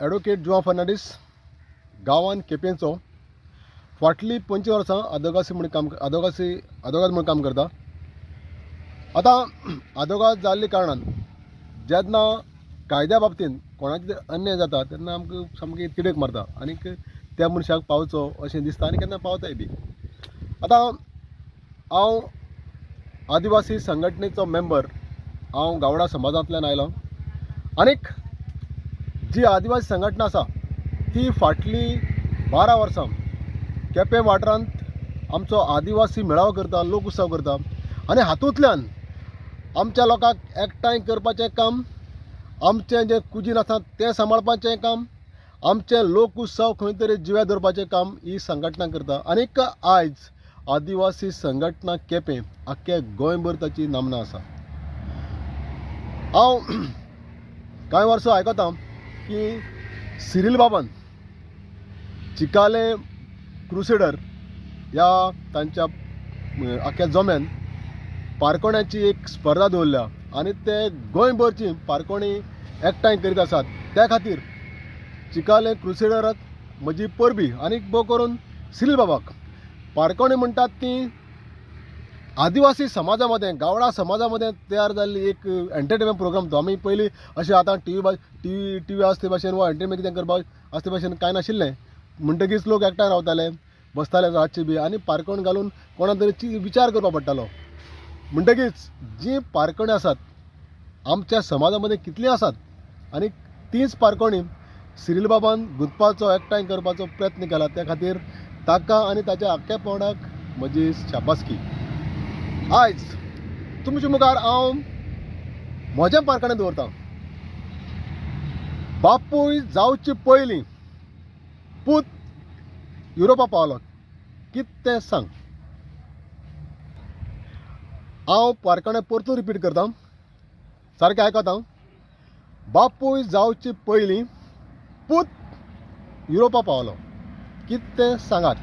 Advocate जुआ फर्नांडीस, गांवान केपेंचो. फाटलीं 25 वर्सां आदोगासी म्हूण काम, आदोगासी आदोगाद म्हूण काम करता. आतां आदोगाद जाल्ले कारणान जेन्ना कायद्या बाबतींत कोणाचेर अन्याय जाता तेन्ना आमकां सामकी तिडक मारता आनीक त्या मनशाक पावचो अशें दिसता आनी केन्ना पावताय बी. आतां हांव आदिवासी संघटनेचो मेंबर. हांव गावडा समाजांतल्यान आयलो आनीक जी आदिवासी संघटना आसा ती फाटलीं 12 वर्सां केपें वाठारांत आमचो आदिवासी मेळावो करता, लोक उत्सव करता आनी हातूंतल्यान आमच्या लोकांक एकठांय करपाचें काम, आमचें जें कुजीन आसा तें सांबाळपाचें काम, आमचें लोक उत्सव खंय तरी जिवे दवरपाचें काम ही संघटना करता. आनीक आयज आदिवासी संघटना केपें आख्ख्या गोंयभर ताची नामना आसा. हांव कांय वर्सां आयकता की सिरील बाबान चिकाले क्रुसेडर ह्या तांच्या आख्ख्या जम्यान पारकोण्याची एक स्पर्धा दवरल्या आनी ते गोंयभरची पारकोणी एकठांय करीत आसात. त्या खातीर चिकाले क्रुसेडराक म्हजी परबी आनी भोव करून सिरील बाबाक. पारकोणी म्हणटात ती आदिवासी समाजा मदें, गावडा समाजा मदें तयार जाल्ली एक एंटरटेनमेंट प्रोग्राम तो. आमी पयलीं अशें आतां टी व्ही आसा ते भाशेन वा एंटरटेनमेंट कितें करपाक आसा ते भाशेन कांय नाशिल्लें. म्हणटकीच लोक एकठांय रावताले, बसताले रातचे बी आनी पारकोण घालून कोणा तरी विचार करपाक पडटालो. म्हणटकीच जीं पारकोणी आसात आमच्या समाजा मदें कितलीं आसात आनी तींच पारकोणी सिरील बाबान गुंतपाचो, एकठांय करपाचो प्रयत्न केला. त्या खातीर ताका आनी ताच्या आख्ख्या पंगडाक म्हजी शाबासकी. आयज तुमचे मुखार हांव म्हजें पारकाणें दवरतां. बापूय जावचे पयलीं पूत युरोपा पावलो, कितें तें सांग. हांव पारकाणें परतून रिपीट करता, सारकें आयकता. बापूय जावचे पयलीं पूत युरोपा पावलो, कितें तें सांगात.